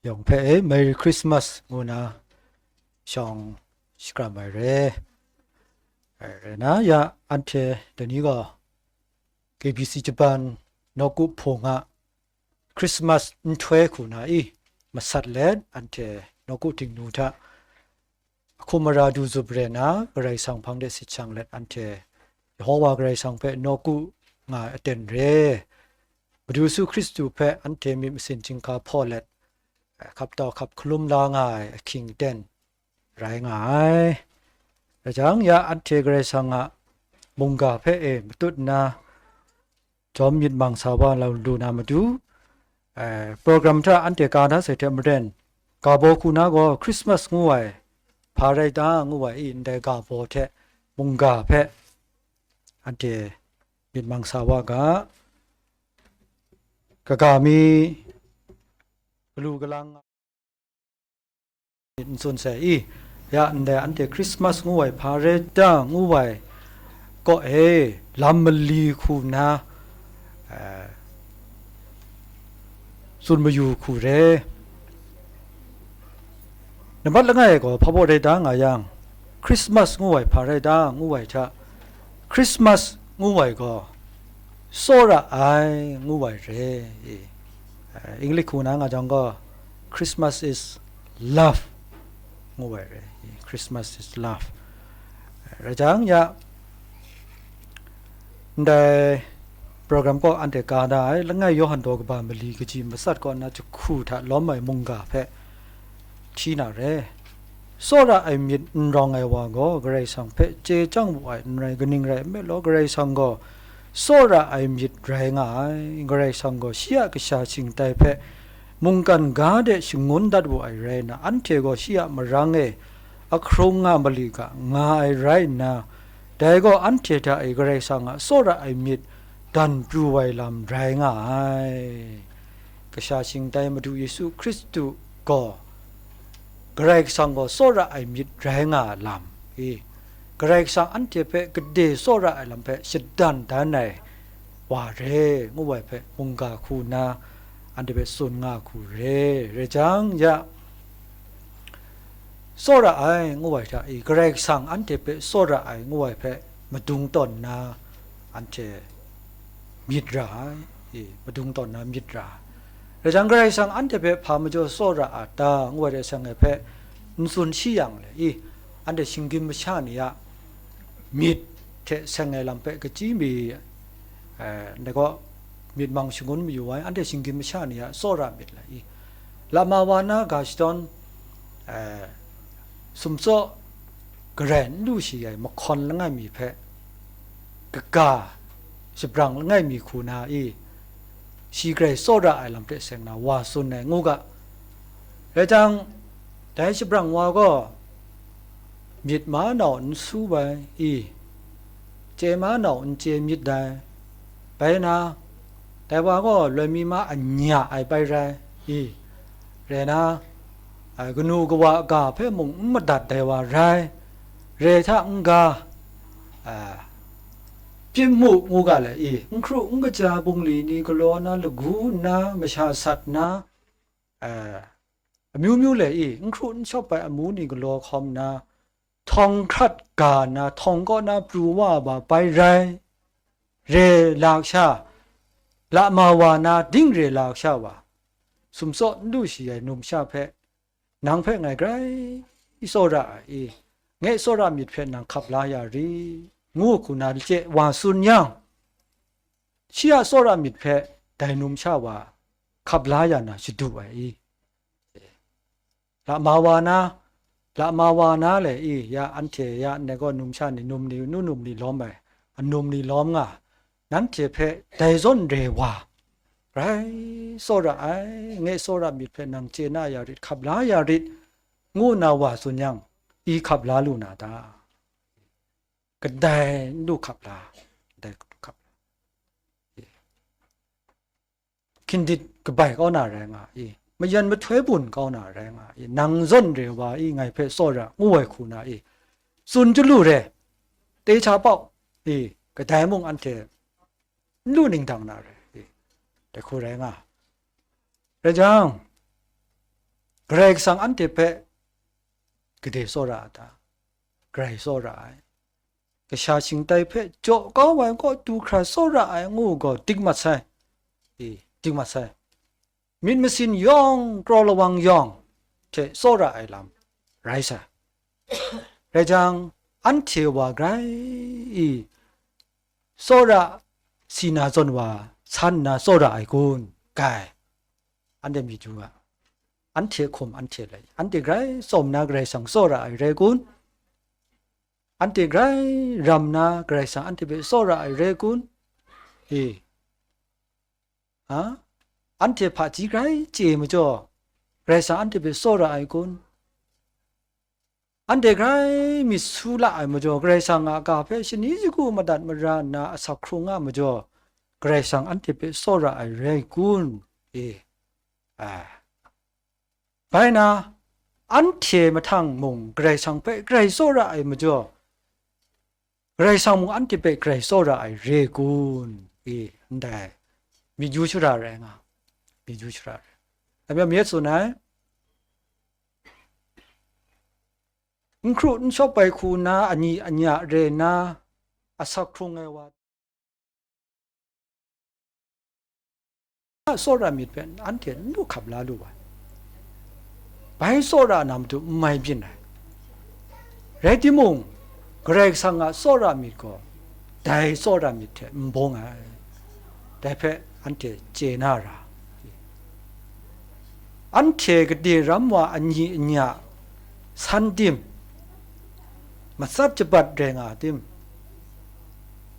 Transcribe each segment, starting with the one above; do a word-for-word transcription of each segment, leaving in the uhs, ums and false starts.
yawng hpe e, Merry Christmas ngu na shawng shakram ai re. Rai na ya, anhte dai ni gaw K B C Japan nawku hpung a Christmas nhtoi hku na i masat let, anhte nawku Tingnu hta ahkum mara du zup re na, Karai Kasang hpang de sit shang let, anhte Yehova Karai Kasang hpe nawku nga ai aten re. Madu Yesu Hkristu hpe anhte myit masin chyinghka hpaw let, hkap tau hkap hkalum la nga ai ahkying aten rai nga ai. Rai jang, ya anhte Karai Kasang a mungga hpe e matut nna, jawm myit mang sa wa lu na matu, eh, program hta anhte ka na sai hte maren, ga baw hku na gaw Christmas ngu ai, hpa rai ta ngu ai i, ndai ga baw hte mungga hpe anhte myit mang sa wa ga, kaga mi galu galang n tsun sai i, ya ndai anhte Christmas ngu ai, hpa rai ta ngu ai kaw e, lam mali hku na, eh, tsun mayu hku re. Nambat langai gaw hpa baw rai da nga yang, Christmas ngu ai, hpa rai da ngu ai hta, Christmas ngu ai gaw tsawra ai ngu ai re. Eh, English hku na nga jang gaw, Christmas is love ngu ai re. Christmas is love. Rai jang ya, ndai program kaw anhte ka na ai, langai Yawhan daw kaba mali kaji matsat kaw na jahku hta lawm ai mungga hpe hti na re. Tsawra ai myit n rawng ai wa gaw Karai Kasang hpe chye chyang wu ai n rai, kaning rai nme law, Karai Kasang gaw tsawra ai myit rai nga ai. Karai Kasang gaw shi a kasha shingtai hpe mungkan ga de shangun dat wu ai rai nna, anhte gaw shi a marang e ahkrung nga mali ga nga ai rai nna, dai gaw anhte hta e Karai Kasang a tsawra ai myit dan pru ai lam rai nga ai. Kasha shingtai Madu Yesu Hkristu gaw Karai Kasang gaw tsawra ai myit rai nga ai lam i, Karai Kasang anhte hpe gade tsawra ai lam hpe shadan dan ai wa re, ngu ai hpe mungga hku nna anhte hpe tsun nga hku re. Rai jang ya, tsawra ai ngu ai hta i, Karai Kasang anhte hpe tsawra ai ngu ai hpe madung tawn nna anhte myit ra ai, i, madung tawn nna myit ra ai. Rai jang, Karai Kasang anhte hpe hpa majaw tsawra a ta ngu ai hte seng ai hpe n tsun shi yang le i, anhte shinggyim masha ni a myit hte seng ai lam hpe kachyi mi, eh, ndai gaw myit mang shangun mayu ai, anhte shinggyim masha ni a tsawra myit le i, lama wa na ga shadawn, eh, sumtsaw garai n lu shi ai mahkawn langai mi hpe kaga shabrang langai mi hku na i, shi grai tsawra ai lam hte seng na wa tsun ai ngu ga. Rai jang, dai shabrang wa gaw myit manau n su ai i, chye manau n chye myit dai. Bai na, dai wa gaw loi mi ma anya ai bai rai i, rai na, a, kanu kawa ga hpe mung n madat dai wa rai, re hta n-ga, a, pyit mu ngu ga le i, n hkru n kaja bungli ni galaw na lagu nna masha sat na, a, amyu myu le i, n hkru n shawp ai amu ni galaw hkawm nna, htawng hkrat ga nna htawng kaw na pru wa ai wa bai rai, re la sha, lama wa na ding re la sha wa, sumtsaw n lu shi ai numsha hpe, nang hpe ngai grai tsawra ai i, ngai tsawra myit hpe nang hkap la ya rit, ngu hku na lachye wa tsun yang, shi a tsawra myit hpe dai numsha wa hkap la ya na shadu ai i, lama wa na, lama wa na le i, ya anhte ya ndai gaw numsha ni, num ni, nu num ni lawm ai, anum ni lawm nga, nanhte hpe dai zawn re wa, grai tsawra ai, ngai tsawra myit hpe nang chye na ya rit, hkap la ya rit, ngu nna wa tsun yang, i hkap la lu na ta? Kadai n lu hkap la, kadai n lu hkap la. Hkyindit kabai kau na rai nga i, mayan mahtoi bun kau na rai nga i, nang zawn re wa i, ngai hpe tsawra ngu ai hku na i, tsun chyalu re, te cha pau i, kadai mung anhte n lu ning dang na re i, dai hku rai nga. Rai jang, Karai Kasang anhte hpe gade tsawra a ta? Grai tsawra ai. Kasha shingtai hpe jaw kau ai kaw du hkra tsawra ai ngu gaw dik mat sai. E, dik mat sai. Myit masin yawng, kraw lawang yawng hte tsawra ai lam rai sai. Rai jang, anhte wa grai i tsawra si na zawn wa san nna tsawra ai kun? Kai, anhte myit yu ga, anhte hkum anhte lai, anhte grai tsawm na Karai Kasang tsawra ai rai kun? Anhte grai ram na Karai Kasang anhte hpe tsawra ai rai kun? E, a? Anhte hpaji grai chye majaw, Karai Kasang anhte hpe tsawra ai kun? Anhte grai myit su la ai majaw, Karai Kasang a ga hpe shani shagu madat mara nna asak hkrung nga majaw, Karai Kasang anhte hpe tsawra ai rai kun? E, a. Bai na, anhte mahtang mung Karai Kasang hpe grai tsawra ai majaw, Karai Kasang mung anhte hpe grai tsawra ai re kun? E, ndai myit yu shara rai nga, myit yu shara rai. Amyawm yet tsun ai, n hkru n shawp ai hku na, ani anya re na, asak hkrung ai wa, tsawra myit hpe anhte n lu hkap la lu ai. Bai tsawra na matu n mai byin ai. Rai timung, Karai Kasang a tsawra myit gaw dai tsawra myit hte n bawng ai. Dai hpe anhte chye na ra. Anhte gade ram wa ani anya san tim, matsat jabat rai nga tim,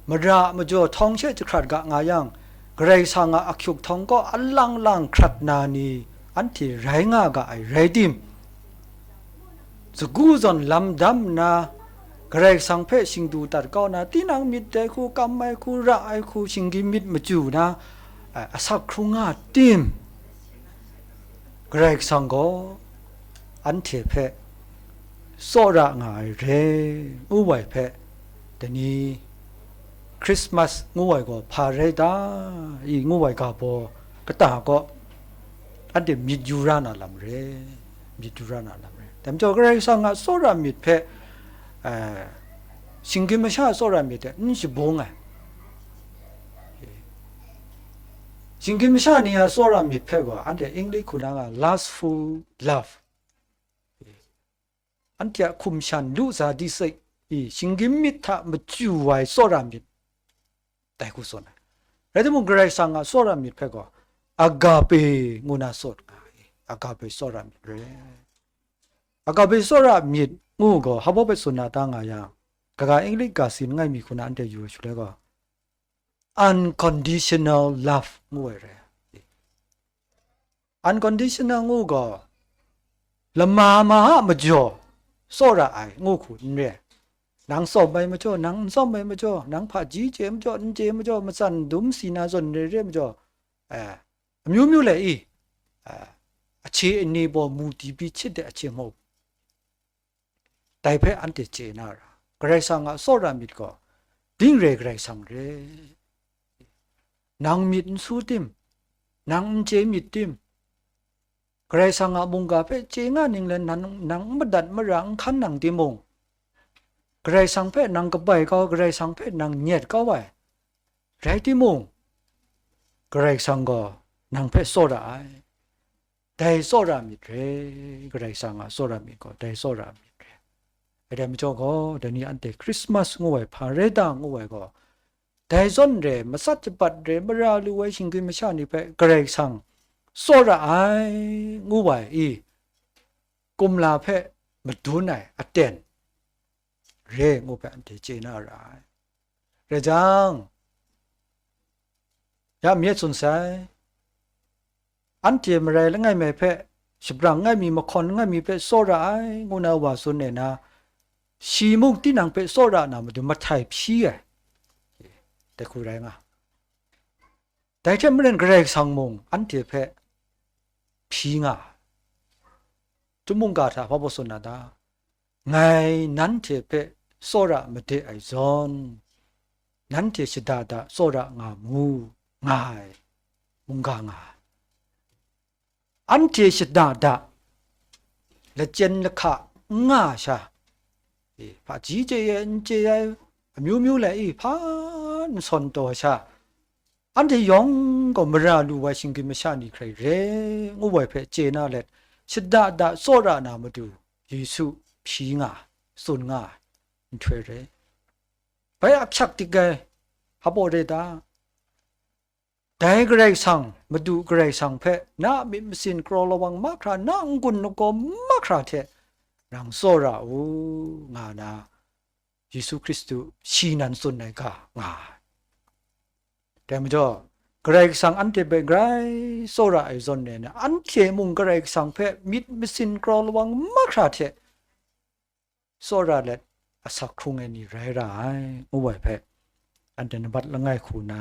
mara a majaw htawng she jahkrat ga nga yang, Karai Kasang a ahkyuk htawng kaw alang lang hkrat na ni anhte rai nga ga ai rai tim, sagu zawn lam dam nna, Karai Kasang hpe shingdu dat kau na, tinang myit dai hku, kam ai hku, ra ai hku, shinggyim myit machyu na, a, asak hkrung nga tim, Karai Kasang gaw anhte hpe tsawra nga ai re, ngu ai hpe, dai ni Christmas ngu ai gaw hpa rai ta i, ngu ai ga baw kata kaw, anhte myit yu ra na lam re, myit yu ra na lam re. Dai majaw, Karai Kasang a tsawra myit hpe, eh, shinggyim masha a tsawra myit hte n shabung ai. Shinggyim masha ni a tsawra myit hpe gaw, anhte English hku na nga lustful love, anhte a hkum shan lu sa di sai i, shinggyim myit hta machyu ai tsawra myit, dai hku tsun ai. Rai timung, Karai Kasang a tsawra myit hpe gaw agape ngu na tsun nga ai, agape tsawra myit re. Agape tsawra myit ngu gaw, hpa baw hpe tsun na ta nga yang, kaga English ga sin langai mi hku na anhte yu ai shaloi gaw, unconditional love ngu ai re. Unconditional ngu gaw, lama ma a majaw tsawra ai ngu hku n re. Nang tsawm ai majaw, nang n tsawm ai majaw, nang hpaji chye majaw, n chye majaw, matsan dum si na zawn re re majaw, eh, amyu myu le i, eh, ahche ani baw mu di bi hkyit de ahkying mung, dai hpe anhte chye na ra. Karai Kasang a tsawra myit gaw, ding re Karai Kasang re. Nang myit n su tim, nang n chye myit tim, Karai Kasang a mungga hpe chye nga ning le nang, nang n madat mara n hkan nang timung, Karai Kasang hpe nang kabai kau, Karai Kasang hpe nang nyet kau ai rai timung, Karai Kasang gaw nang hpe tsawra ai. Dai tsawra myit re, Karai Kasang a tsawra myit gaw, dai tsawra myit re. Dai majaw gaw, dai ni anhte Christmas ngu ai, hpa rai ta ngu ai gaw, dai zawn re, matsat jabat re, mara lu ai shinggyim masha ni hpe Karai Kasang tsawra ai ngu ai i, kumla hpe madun ai aten re ngu hpe anhte chye na ra ai. Rai jang, ya myit tsun sai, anhte marai langai mi hpe, shapran langai mi, mahkawn langai mi hpe tsawra ai, ngu na wa tsun nna, shi mung tinang hpe tsawra na matu mahtai hpyi ai, dai hku rai nga. Dai hte maren Karai Kasang mung anhte hpe hpyi nga ai. Chyum mungga hta hpa baw tsun na ta? Ngai nanhte hpe tsawra made ai zawn, nanhte shada da tsawra nga mu, nga ai, mungga nga ai. Anhte shada da, lachyen lahka n nga sha, e, hpaji chye ai, n chye ai, amyu myu lai, e, hpa n sawn taw sha, anhte yawng gaw mara lu ai shinggyim masha ni hkrai re, ngu ai hpe chye na let, shada da tsawra na matu, Yesu hpyi nga, tsun nga ai nhtoi re. Bai ahkyak dik ai, hpa baw re ta? Dai Karai Kasang, Madu Karai Kasang hpe na a myit masin kraw lawang mahkra, na n-gun lagaw mahkra hte nang tsawra u, nga na, Yesu Hkristu shi nan tsun ai ga nga ai. Dai majaw, Karai Kasang anhte hpe grai tsawra ai zawn e na, anhte mung Karai Kasang hpe myit masin kraw lawang mahkra hte tsawra let asak hkrung ai ni rai ra ai, ngu ai hpe, anhte nambat langai hku na,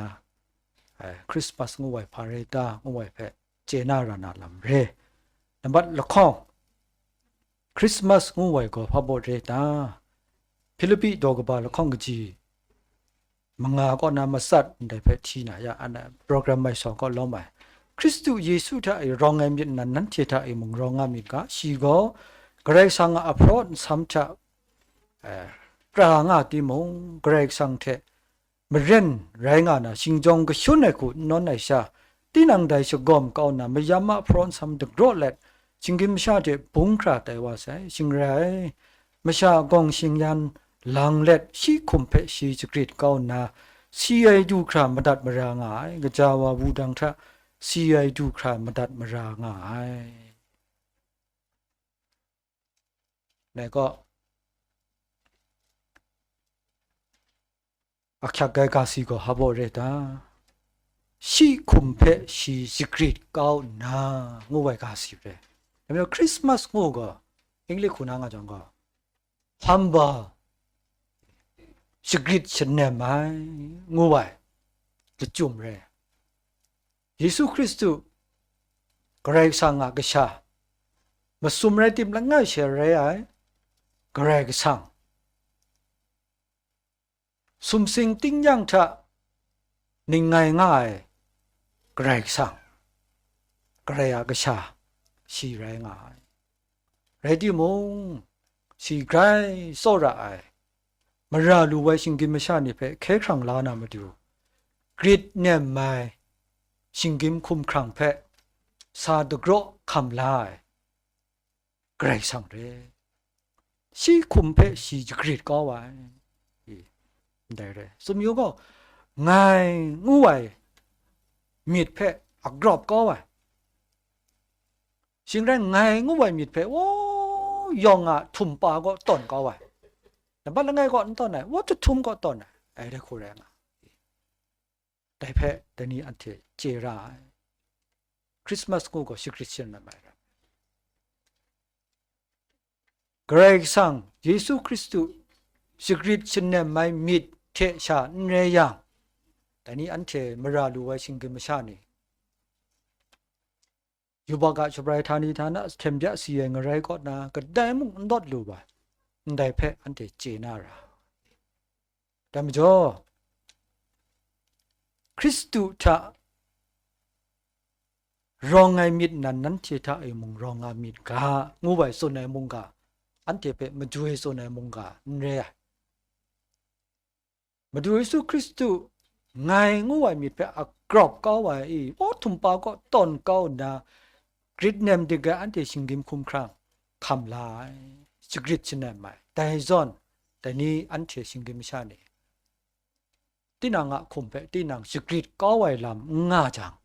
ai, Christmas ngu ai hpa rai ta, ngu ai hpe, chye na ra na lam re. Nambat lahkawng, Christmas ngu ai gaw hpa baw re ta? Hpilipi daw kaba lahkawng kaji manga kaw na matsat ndai hpe hti na ya, ana program mai saw kaw lawm ai. Hkristu Yesu hta e rawng ai myit nan nanhte hta e mung rawng nga myit ga, shi gaw Karai Kasang a ahpraw nsam hta, eh, pra nga timung, Karai Kasang hte maren rai nga na, shingjawng kashun ai hku n nawn ai sha, tinang dai shagawm kau nna, mayam a hpraw nsam dagraw let, shinggyim masha hte bung hkra tai wa sai. Shing rai, masha gawng shingyan lang let, shi hkum hpe shi shagrit kau nna, si ai du hkra madat mara nga ai, kaja wa wudang hta si ai du hkra madat mara nga ai. Dai gaw, ahkyak ai ga si gaw hpa baw re ta? Shi hkum hpe shi shagrit kau nna, ngu ai ga si re. Dai majaw, Christmas ngu gaw, English hku na nga jang gaw, humble, shagrit shanem ai, ngu ai, lachyum re. Yesu Hkristu, Karai Kasang a Kasha, masum rai tim langai she rai ai, Karai Kasang, sumsing tingnyang hta ningngai nga ai Karai Kasang, Karai a Kasha, shi rai nga ai. Rai timung, shi grai tsawra ai, mara lu ai shinggyim masha ni hpe hkye hkrang la na matu, grit nem ai shinggyim hkumhkrang hpe sa dagraw hkam la ai Karai Kasang re. Shi hkum hpe shi shagrit kau ai. I, ndai re. Tsun yu gaw, ngai ngu ai myit hpe agrawp kau ai. Shing rai, ngai ngu ai myit hpe, o, yawng a htum pa kaw tawn kau ai. Nambat langai kaw n tawn ai, o, jahtum kaw tawn ai. Ai, dai hku rai nga. Dai hpe dai ni anhte chye ra ai. Christmas ngu gaw shagrit shanem ai rai. Karai Kasang, Yesu Hkristu shagrit shanem ai myit hte sha n rai yang, dai ni anhte mara lu ai shinggyim masha ni, yubak a shabrai htani htana, hten bya si ai ngarai kaw na, kadai mung n dawt lu ai, ndai hpe anhte chye na ra. Dai majaw, Hkristu hta rawng ai myit nan nanhte hta e mung rawng nga myit ga, ngu ai tsun ai mungga, anhte hpe majoi tsun ai mungga n re ai. Madu Yesu Hkristu ngai ngu ai myit hpe agrawp kau ai i, o, htum pa kaw tawn kau nna, grit nem dik ai anhte shinggyim hkumhkrang hkam la ai, shagrit shanem ai. Dai zawn, dai ni anhte shinggyim masha ni, tinang a hkum hpe tinang shagrit kau ai lam n nga jang,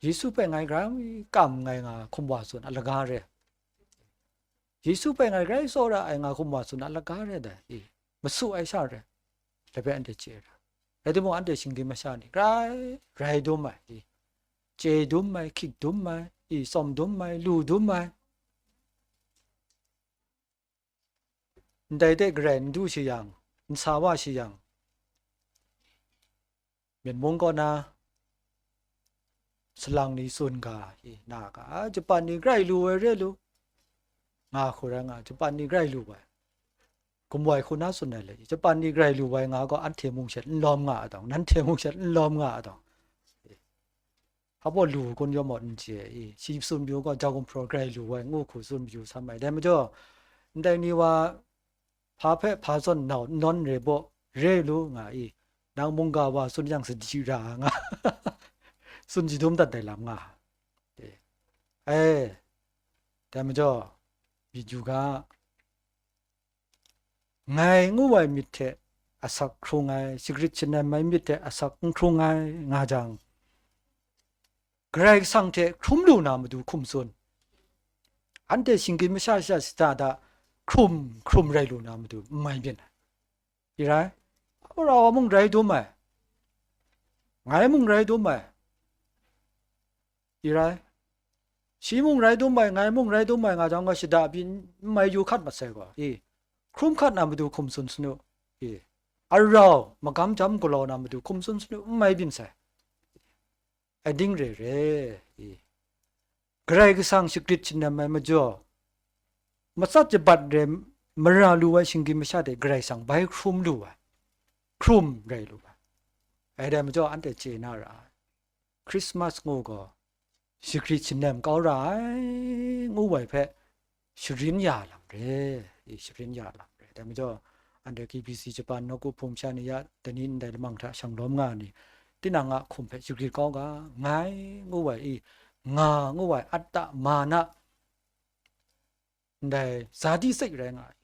Yesu hpe ngai grai kam nngai nga hkum wa tsun a laga re. Yesu hpe ngai grai tsawra ai nga hkum wa tsun a laga re dai, i, masu ai sha re. Dai hpe anhte chye ra. Rai timung, anhte shinggyim masha ni grai rai dum ai, i, chye dum ai, hkyit dum ai, i, tsawm dum ai, lu dum ai. Ndai de garai n du shi yang, n sa wa shi yang, Myen mung kaw na salang ni tsun ga, i, na ga, a, Japan ni grai lu ai re lu, nga hku rai nga, Japan ni grai lu ai. Gumwai hku na tsun ai le, Japan ni grai lu ai nga gaw, anhte mung shet n lawm nga a dawng, nanhte mung shet n lawm nga a dawng. Hpa baw lu kun yawm maw n chye i, shi tsun pyu gaw, ja gumhpraw grai lu ai, ngu hku tsun pyu sam ai. Dai majaw, ndai ni wa hpa hpe hpa zawn nau n nawn re baw, re lu nga i, nang mungga wa tsun yang sadi ra nga, tsun jadum dat dai lam nga. E, e, dai majaw, myit yu ga, ngai ngu ai myit hte asak hkrung ai, shagrit shanem ai myit hte asak n hkrung ai nga jang, Karai Kasang hte hkrum lu na matu hkum tsun. Anhte shinggyim masha sha shada da hkrum hkrum rai lu na matu n mai byin ai. I rai, Abraham mung rai dum ai, ngai mung rai dum ai. I rai, shi mung rai dum ai, ngai mung rai dum ai nga jang, nga shada byin n mai yu hkat masai gaw, i, hkrum hkat na matu hkum tsun sanu, i, arau magam jam galaw na matu hkum tsun sanu, n mai byin sai. Ading re re, i, Karai Kasang shagrit shanem ai majaw, matsat jabat re mara lu ai shinggyim masha de Karai Kasang bai hkrum lu ai, hkrum rai lu ai. Ai dai majaw, anhte chye na ra ai. Christmas ngu gaw, shagrit shanem kau ra ai, ngu ai hpe, sharin ya lam re, i, sharin ya lam re. Dai majaw, anhte K B C Japan nawku hpung sha ni ya, dai ni ndai lamang hta shanglawm nga ni, tinang a hkum hpe shagrit kau ga, ngai ngu ai i, nga ngu ai, atta mana, ndai zadi sek rai nga ai,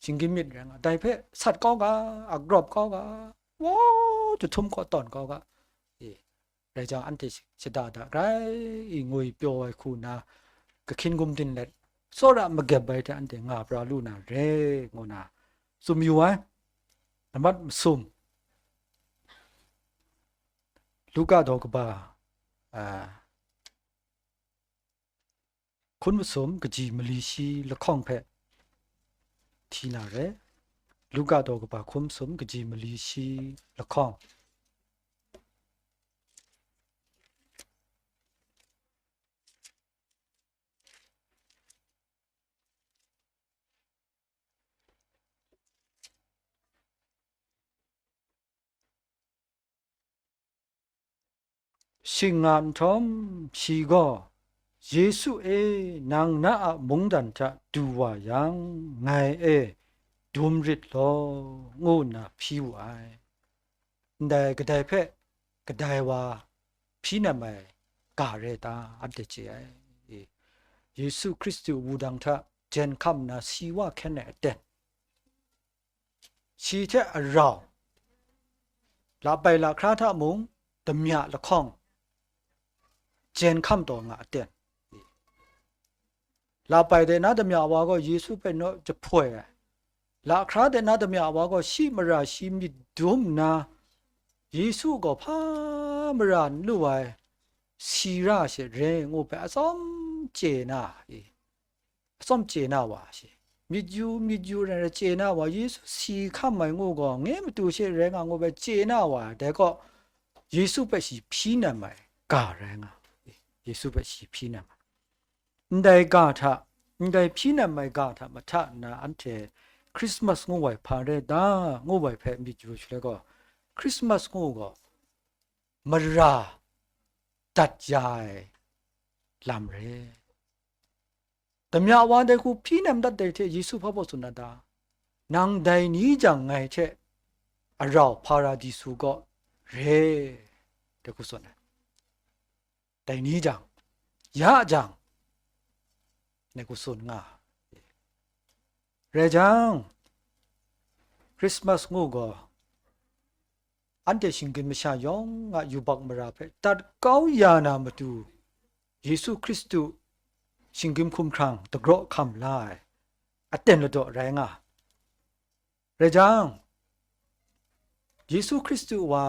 shinggyim myit rai nga ai, dai hpe sat kau ga, agrawp kau ga, wow, jahtum kaw tawn kau ga, i, rai jang, anhte shada da grai i, ngwi pyaw ai hku nna, kahkyin gumdin let, tsawra magep ai hte anhte nga pra lu na re, ngu na tsun yu ai. Nambat masum, Luka daw kaba, a, hkun masum kaji mali shi lahkawng hpe hti na re. Luka daw kaba hkun masum kaji mali shi lahkawng. Shing nga nhtawm, shi gaw, "Yesu e, nang na a mungdan hta du wa yang, ngai e dum rit law," ngu nna hpyi wu ai. Ndai kadai hpe kadai wa hpyi nem ai ga re ta, anhte chye ai. Yesu Hkristu wudang hta jen hkam nna si wa hkyen ai aten, shi hte arau, lapai lahkra hta mung damya lahkawng jen hkam taw nga aten. Lapai de na damya wa gaw Yesu hpe naw jahpoi ai. Lahkra de na damya wa gaw shi mara shi myit dum nna, Yesu gaw hpa mara n lu ai, si ra she re ngu hpe atsawm chye na, e, atsawm chye na wa she, myit yu myit yu rai rai chye na wa, Yesu si hkam ai ngu gaw, nge matu she rai nga ngu hpe chye na wa, dai gaw Yesu hpe shi hpyi nem ai ga rai nga, e, Yesu hpe shi hpyi nem ai. Ndai ga hta, ndai hpyi nem ai ga hta mahta nna, anhte Krismas ngu ai hpa rai ta, ngu ai hpe myit yu shaloi gaw, Krismas ngu gaw mara dat ya ai lam re. Damya wa dai hku hpyi nem dat dai hte Yesu hpa baw tsun na ta? "Nang dai ni jang ngai hte arau Hparadisu kaw re," dai hku tsun ai. Dai ni jang, ya jang, ngai hku tsun nga. Rai jang, Krismas ngu gaw, anhte shinggyim masha yawng a yubak mara hpe dat kau ya na matu, Yesu Hkristu shinggyim hkumhkrang dagraw hkam la ai aten ladaw rai nga. Rai jang, Yesu Hkristu wa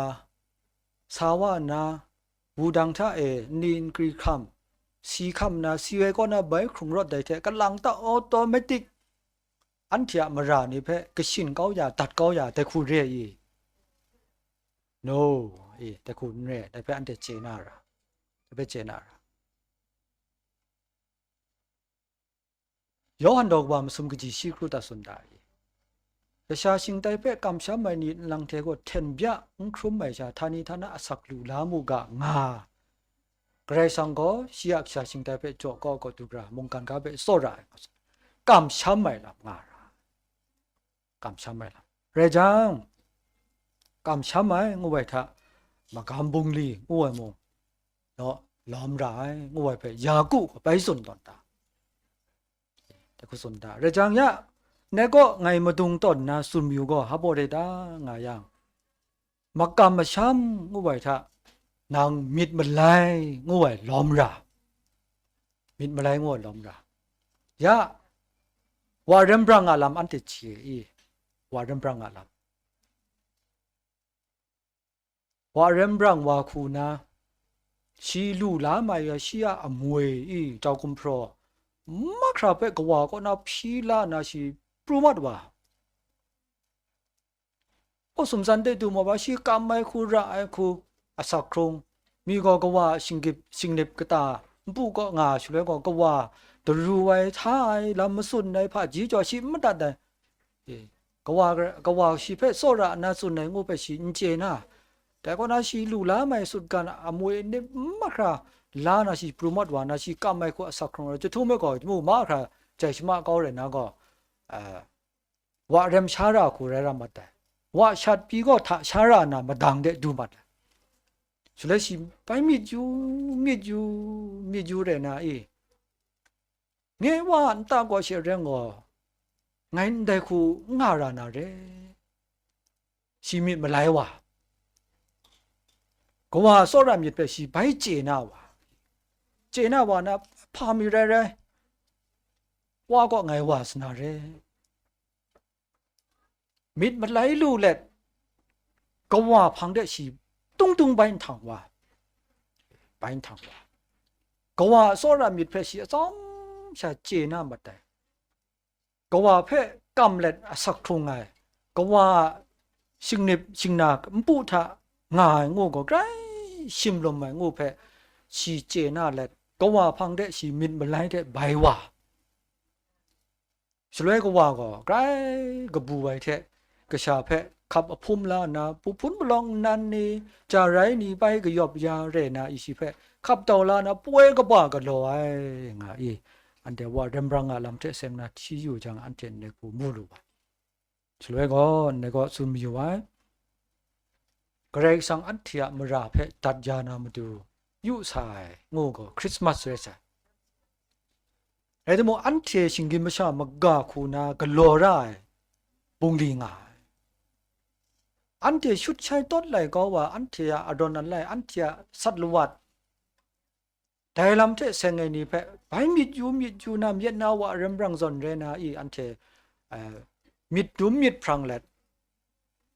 sa wa nna, wudang hta e nni nkri hkam, si hkam nna, si ai kaw na bai hkrung rawt dai hte, kalang ta automatic anhte a mara ni hpe kashin kau ya, dat kau ya, dai hku re i? No, e, dai hku n re, dai hpe anhte chye na ra, dai hpe chye na ra. Yawhan daw kaba masum kaji shi kru ta tsun da i? Kasha shingtai hpe kamsham ai ni nlang hte gaw hten bya n hkrum ai sha, htani htana asak lu la mu ga, nga. Karai Kasang gaw shi a kasha shingtai hpe jaw kau kau du ra, mungkan ga hpe tsawra ai, kamsham ai lam nga ra, kamsham ai lam. Rai jang, kamsham ai ngu ai hta, magam bungli ngu ai mung, naw, lawm ra ai ngu ai hpe Yaku gaw bai tsun tawn ta, de hku tsun ta. Rai jang ya, ngai kaw ngai madung tawn nna tsun mayu gaw, hpa baw re ta nga yang, makam masham ngu ai hta, nang myit malai ngu ai lawm ra, myit malai ngu ai lawm ra. Ya, wa Rembrang a lam anhte chye i, wa Rembrang a lam. Wa Rembrang wa hku na, shi lu la mai ya shi a amwoi i jau gumhpraw, mahkra hpe kawa kaw na hpyi la na shi pru mat wa. Aw, sumsan de du ma ba, shi kam ai hku, ra ai hku, asak hkrung, mi gaw kawa a shinggip, shingnip kata npu kaw nga shaloi gaw, kawa daru ai, hta ai, lam matsun ai hpaji jaw shi n madat ai. E, kawa, kawa shi hpe tsawra nna tsun ai ngu hpe shi n chye na, dai kaw na shi lu la mai sutgan a amwoi nip n mahkra la na shi pru mat wa na, shi kam ai hku asak hkrung ai jahtum e gaw, mu mahkra jai shama kau rai na gaw, a, wa rem sha ra hku rai ra mat ai. Wa shat pyi gaw hta sha ra na madang de du mat ai. Shaloi shi bai myit yu, myit yu, myit yu rai na i, nye wa a nta gaw she reng gaw, ngai ndai hku n nga ra na re. Shi myit malai wa, kawa tsawra myit hpe shi bai chye na wa, chye na wa na, hpa mi rai rai, wa kaw ngai wa sa na re. Myit malai lu let, kawa hpang de shi tung tung bai nhtang wa, bai nhtang wa, kawa tsawra myit hpe shi atsawm sha chye na mat ai. Kawa hpe kam let asak hkrung ai, kawa shingnip shingna npu hta nga ai ngu gaw grai shim lawm ai ngu hpe shi chye na let, kawa hpang de shi myit malai de bai wa. Shaloi kawa gaw grai kabu ai hte, kasha hpe hkap ahpum la nna, pu hpun palawng nnan ni, ja rai ni bai kayawp ya re na i shi hpe hkap tau la nna, poi kaba galaw ai nga i, anhte wa Rembrang a lam hte seng na hti yu jang, anhte ndai hku mu lu ai. Shaloi gaw, ndai gaw tsun mayu ai, Karai Kasang anhte a mara hpe dat ya na matu yu sa ai ngu gaw Hkrismas rai sai. Rai timung, anhte shinggyim masha maga hku na galaw ra ai bungli nga ai. Anhte shut shai tawt lai kau wa, anhte a arawn alai, anhte a sat lawat, dai lam hte seng ai ni hpe bai myit yu myit yu na, myit na wa Rembrang zawn rai na i, anhte, eh, myit dum myit hprang let,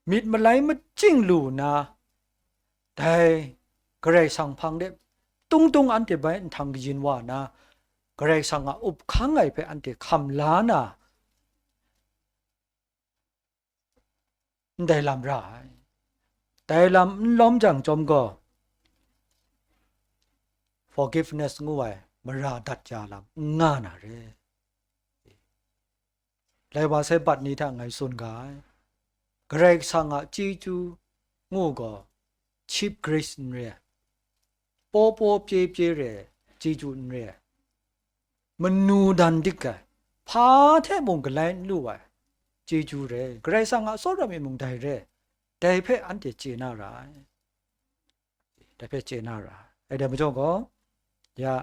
myit malai machying lu nna, dai Karai Kasang hpang de tung tung anhte bai nhtang kayin wa na, Karai Kasang a up hkang ai hpe anhte hkam la na, ndai lam ra ai. Dai lam n lawm jang chyawm gaw, forgiveness ngu ai mara dat ya lam n nga na re. Lai wa sai bat ni hta ngai tsun ga ai, Karai Kasang a chyeju ngu gaw cheap grace n re ai, paw paw pye pye re ai chyeju n re ai, manu dan dik ai, hpa hte mung galai n lu ai chyeju re, Karai Kasang a tsawra myit mung dai re, dai hpe anhte chye na ra ai. Dai hpe chye na ra ai. Dai majaw gaw, ya,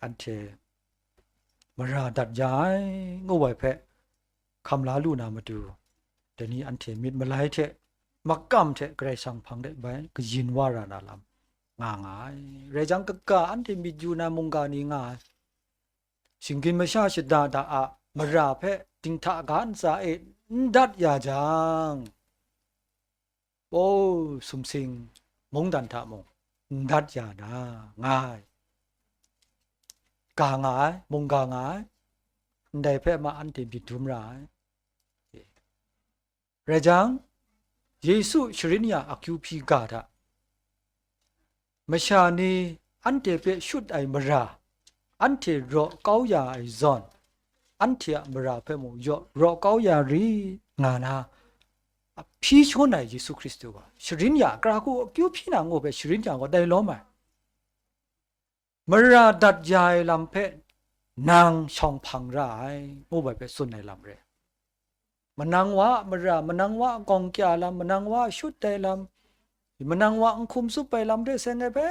anhte mara dat ya ai ngu ai hpe hkam la lu na matu, dai ni anhte myit malai hte, makam hte Karai Kasang hpang de bai kayin wa ra na lam nga nga ai. Rai jang, kaga anhte myit yu na mungga ni nga ai. Shinggyim masha shada da a mara hpe dinghta ga ntsa e n dat ya jang, o, sumsing mungdan hta mung n dat ya na nga ai, ga nga ai, mungga nga ai, ndai hpe ma anhte myit dum ra ai. Rai jang, Yesu sharin ya akyu hpyi ga hta, masha ni anhte hpe shut ai mara, anhte raw kau ya ai zawn, anhte a mara hpe mung yaw raw kau ya ri nga na, a hpyi shangun ai Yesu Hkristu gaw, sharin ya, kara hku akyu hpyi na ngu hpe sharin ya gaw dai lawm ai. mara dat ya ai lam hpe nang shawng hpang ra ai, ngu ai hpe tsun ai lam re. Manang wa a mara, manang wa a gawng kya lam, manang wa a shut ai lam, manang wa a n hkum tsup ai lam hte seng ai hpe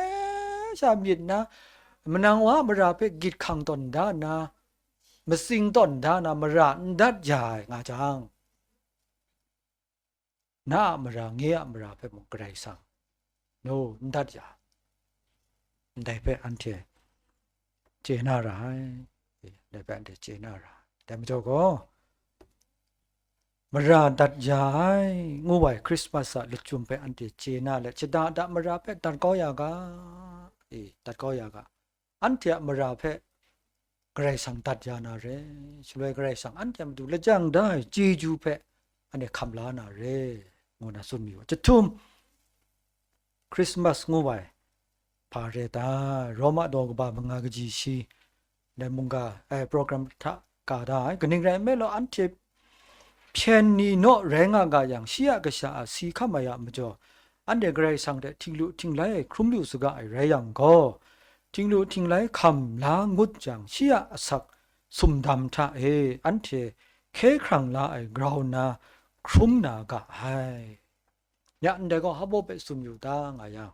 sha myit nna, manang wa a mara hpe gyit hkang tawn da nna, matsing tawn da nna, mara n dat ya ai nga jang, na a mara, nye a mara hpe mung Karai Kasang, no, n dat ya, ndai hpe anhte chye na ra ai, ndai hpe anhte chye na ra ai. Dai majaw gaw, mara dat ya ai, ngu ai Hkrismas a lachyum hpe anhte chye na let, shada da mara hpe dat kau ya ga, e, dat kau ya ga. Anhte a mara hpe Karai Kasang dat ya na re, shaloi Karai Kasang anhte a matu lajang da ai chyeju hpe anhte hkam la na re, ngu na tsun mi wa. Chyahtum, Hkrismas ngu ai, hpa re ta, Roma daw kaba manga kaji shi, dai mungga, ai, program hta ka da ai, kaning rai nme law, anhte hpyen ni naw rai nga ga yang, shi a kasha a si hkam ai a majaw, anhte Karai Kasang hte htinglu htinglai hkrum lu saga ai rai yang gaw, htinglu htinglai hkam la ngut jang, shi a asak sumdam hta e anhte hkye hkrang la ai grau nna hkrum na ga ai. Ya ndai gaw hpa baw hpe tsun yu ta nga yang,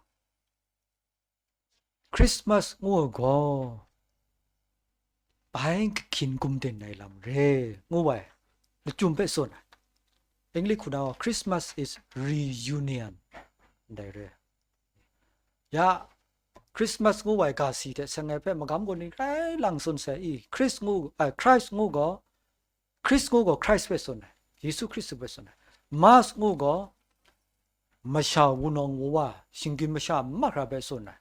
Hkrismas ngu ai gaw, bai kahkyin gumden ai lam re, ngu ai, lachyum hpe tsun ai. English hku na gaw, Christmas is reunion, ndai re. Ya, Christmas ngu ai ga si hte seng ai hpe magam kaw ni grai lang tsun sai i, Christ ngu, ai, Christ ngu gaw, Christ ngu gaw Christ hpe tsun ai, Yesu Hkristu hpe tsun ai. Mass ngu gaw masha wunawng wuwa, shinggyim masha mahkra hpe tsun ai.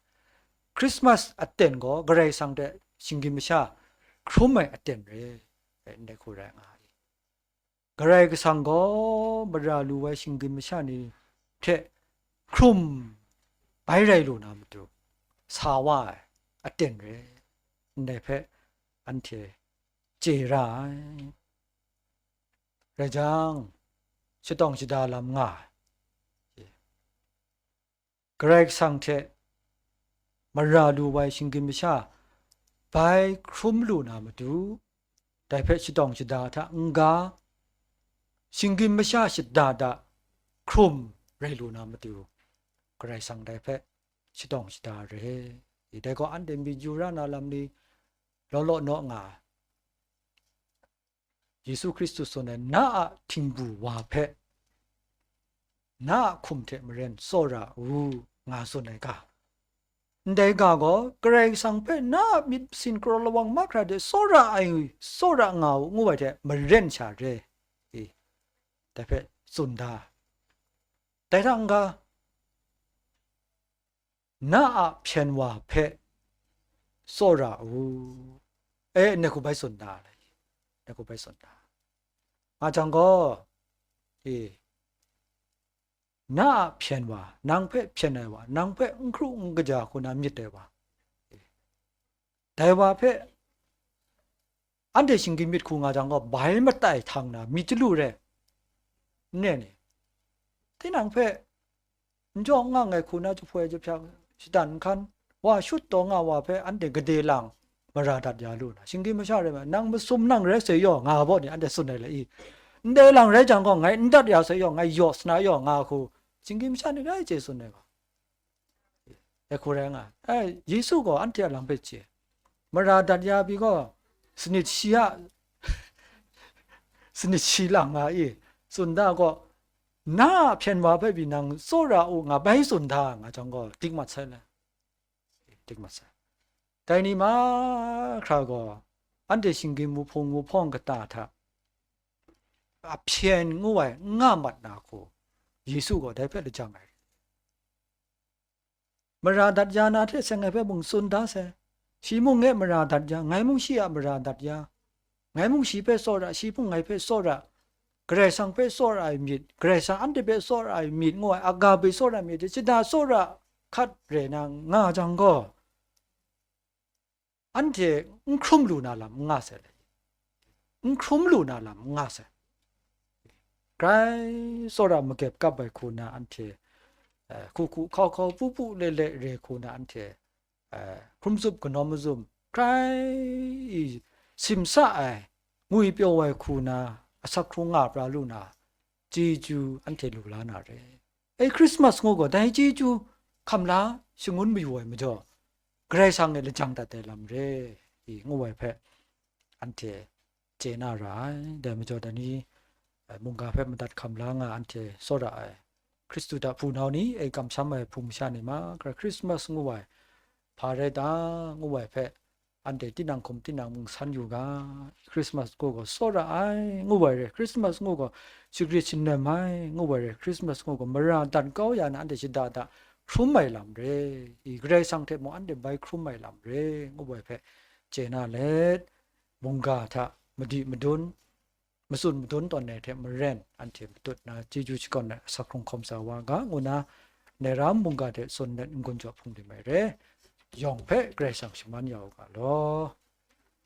Christmas aten gaw Karai Kasang hte shinggyim masha hkrum ai aten re, ndai hku rai nga ai. Karai Kasang gaw mara lu ai shinggyim masha ni hte hkrum bai rai lu na matu, sa wa ai aten re, ndai hpe anhte chye ra ai. Rai jang, shatawng shada lam nga ai. Karai Kasang hte mara lu ai shinggyim masha bai hkrum lu na matu, dai hpe shatawng shada hta n-ga, shinggyim masha shada da hkrum rai lu na matu, Karai Kasang dai hpe shatawng shada re. Dai gaw anhte myit yu ra na lam ni law law naw nga ai. Yesu Hkristu tsun ai, "Na a htingbu wa hpe, na a hkum hte maren tsawra u," nga tsun ai ga. Ndai ga gaw, Karai Kasang hpe na a myit masin kraw lawang mahkra de tsawra ai, tsawra nga u, ngu ai hte maren sha re. E, dai hpe tsun da. Dai hta n-ga, na a hpyen wa hpe tsawra u. E, ndai hku bai tsun da, ndai hku bai tsun da. Nga jang gaw, e, na a hpyen wa, nang hpe hpyen ai wa, nang hpe n hkru n kaja hku na myit ai wa, e, dai wa hpe anhte shinggyim myit hku nga jang gaw, bai matai htang na myit chyalu re, n re ni? Tinang hpe n jaw n nga ai hku na jahpoi jahpyak, shatan nhkan, wa shut taw nga wa hpe anhte gade lang mara dat ya lu na, shinggyim masha rai ma, nang masum nang rai sai yaw nga baw ni anhte tsun ai le i? Ndai lang rai jang gaw, ngai n dat ya sai yaw, ngai yaw sana yaw nga hku, shinggyim masha ni rai chye tsun ai gaw. E hku rai nga ai. Yesu gaw anhte a lam hpe chye. Mara dat ya pyi gaw, sanit shi a, sanit shi lang nga i, tsun da gaw, na a hpyen wa hpe pyi nang tsawra u nga bai tsun da nga jang gaw, dik mat sai le. Dik mat sai. Dai ni mahkra gaw, anhte shinggyim wuhpung wuhpawng kata hta a hpyen ngu ai n nga mat na hku, Yesu gaw dai hpe lajang ai. Mara dat ya na hte seng ai hpe mung tsun da sai. Shi mung e mara dat ya, ngai mung shi a mara dat ya. Ngai mung shi hpe tsawra, shi mung ngai hpe tsawra. Karai Kasang hpe tsawra ai myit, Karai Kasang anhte hpe tsawra ai myit ngu ai, agape tsawra ai myit, shada tsawra hkat re na nga jang gaw, anhte n hkrum lu na lam n nga sai le, n hkrum lu na lam n nga sai. Grai tsawra makep kap ai hku na anhte, eh, hku hku hkau hkau pu pu le le re hku na anhte, hkrum zup kanawm mazum, grai simsa ai, ngwi pyaw ai hku na, asak hkrung nga pra lu na, chyeju anhte lu la na re. E, Christmas ngu gaw dai chyeju hkam la shangun mayu ai majaw, Karai Kasang e lajang dat ai lam re, i ngu ai hpe anhte chye na ra ai. Dai majaw dai ni, eh, mungga hpe madat hkam la nga anhte tsawra ai Hkristu hta hpunau ni, e, kamsham ai hpung masha ni ma, Christmas ngu ai, hpa rai ta ngu ai hpe, anhte tinang hkum tinang mung san yu ga, Christmas ngu gaw tsawra ai ngu ai re, Christmas ngu gaw shagrit shannem ai ngu ai re, Christmas ngu gaw mara dan kau ya na anhte shada da hkrum ai lam re, i Karai Kasang hte mung anhte bai hkrum ai lam re ngu ai hpe chye na let, mungga hta madi madun, matsun madun tawn ai hte maren anhte matut na chyeju shakawn ai asak hkrung hkawm sa wa ga, ngu na Neram mungga hte tsun let n-gun jaw hpung dim ai re, yawng hpe Karai Kasang shaman ya u ga law.